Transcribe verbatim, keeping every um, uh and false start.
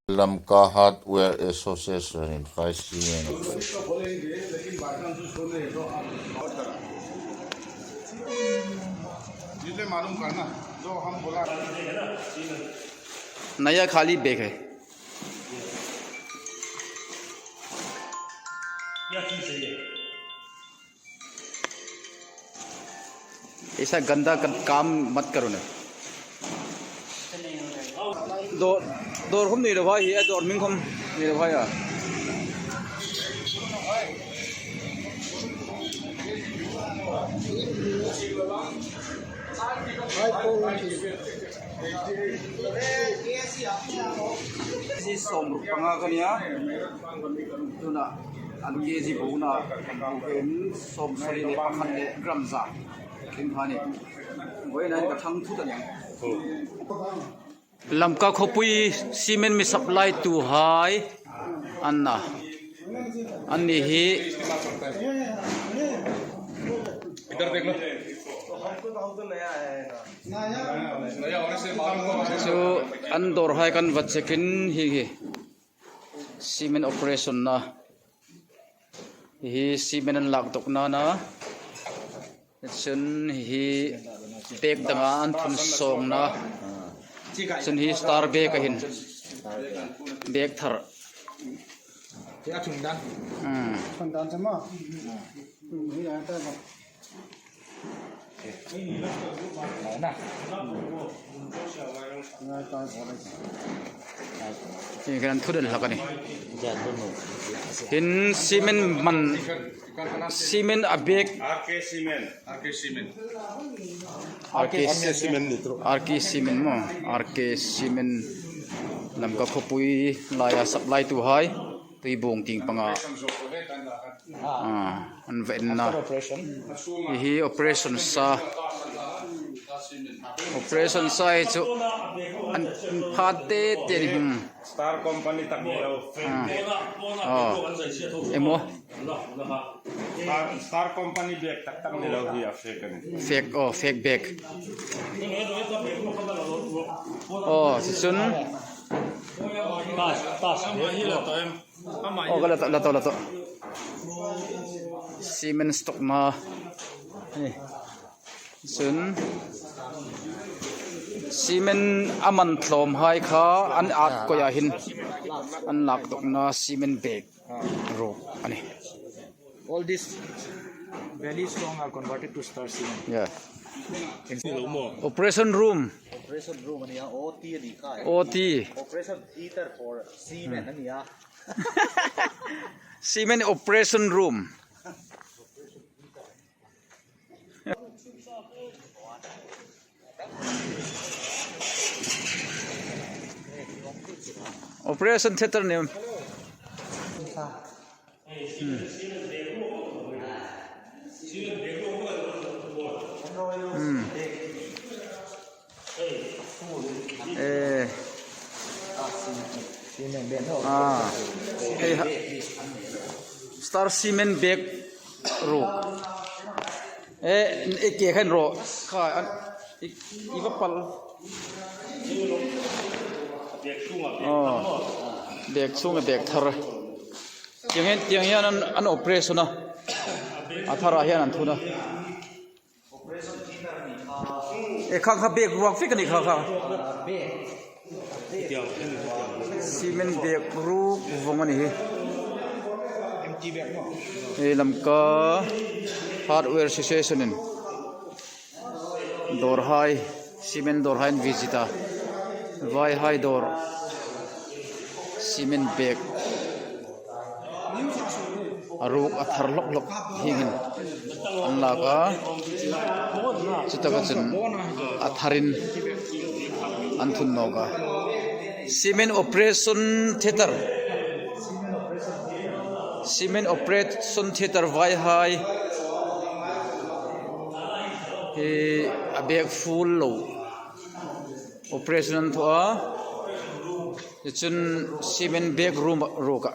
Lamka Hardware Association in five C M. ये मालूम करना, जो हम बोला। नया खाली बैग है। ऐसा गंदा क-, काम मत करो ना। दो, दो रकम नहीं रहा है, दो मिनट हम नहीं रहा है। Sawmruk panga ka nia. Tuna an kg bukna kan bukin sawmsari le pakhat le gram za. Kin phani. Voina ka thang thu ta niang. Lamka khawpui cement mi supply tuhai an na. Anni hi. Chu an dawrhai kan va check in hi hi. Cement operation na. Hi cement an lak dawkna na. Chun hi bag danga an thun sawngna. Chun hi star bag a hin. Bag thar. Hmm. Hi kan thudel hlak a nih. Hin cement man, cement a bag. R K Cement, R K Cement. R K Cement ni tro. R K Cement maw, R K Cement Lamka khawpui laia supply tuhai. Tuibuong tieng panga. Ah, an va en na. Hi hi operation sa. Operation sa hi chu an pha te te ni him. Star company tak ni lo. Ah. Oh. Emo. Star, Star company bag tak tak ni lo hi a fake a nih. Fake, oh, fake bag. Oh, si chun. Pass, pass. Oh, ka la to, la to, la to. Cement stock na. Ni. Chun cement a man tlawmhai kha an at koia hin an lak dawkna cement bag ruk a nih. All these belly stone are converted to star cement. Yeah. Operation room. Operation room a nia, O T a ni kha. O T. Operation theater for cement a nia. Cement operation room. Operation theater ni. Hmm. Hmm. Eh. Ah. Eh, ha. Star cement bag ruk. Eh, eh, ke khan ro. Kha, an, i, i va pal. Oh. Bag chunga bag thar. Tiang hian, tiang hian an, an operation a. A thar a hian an thun a. E kha kha bag ruak fik a ni kha kha. Cement bag ruk vawng a ni hi. He Lamka Hardware Association in dawrhai, cement dawrhai an visit a. Vaihai dawr cement bag. A ruk a thar lawk lawk hieng hin an lak a, chutaka chun a tharin an thun nawk a. Cement Operation Theatre, Cement Operation Theatre vaihai hi a bag full lo operation an thaw a, chun cement bag room ruka.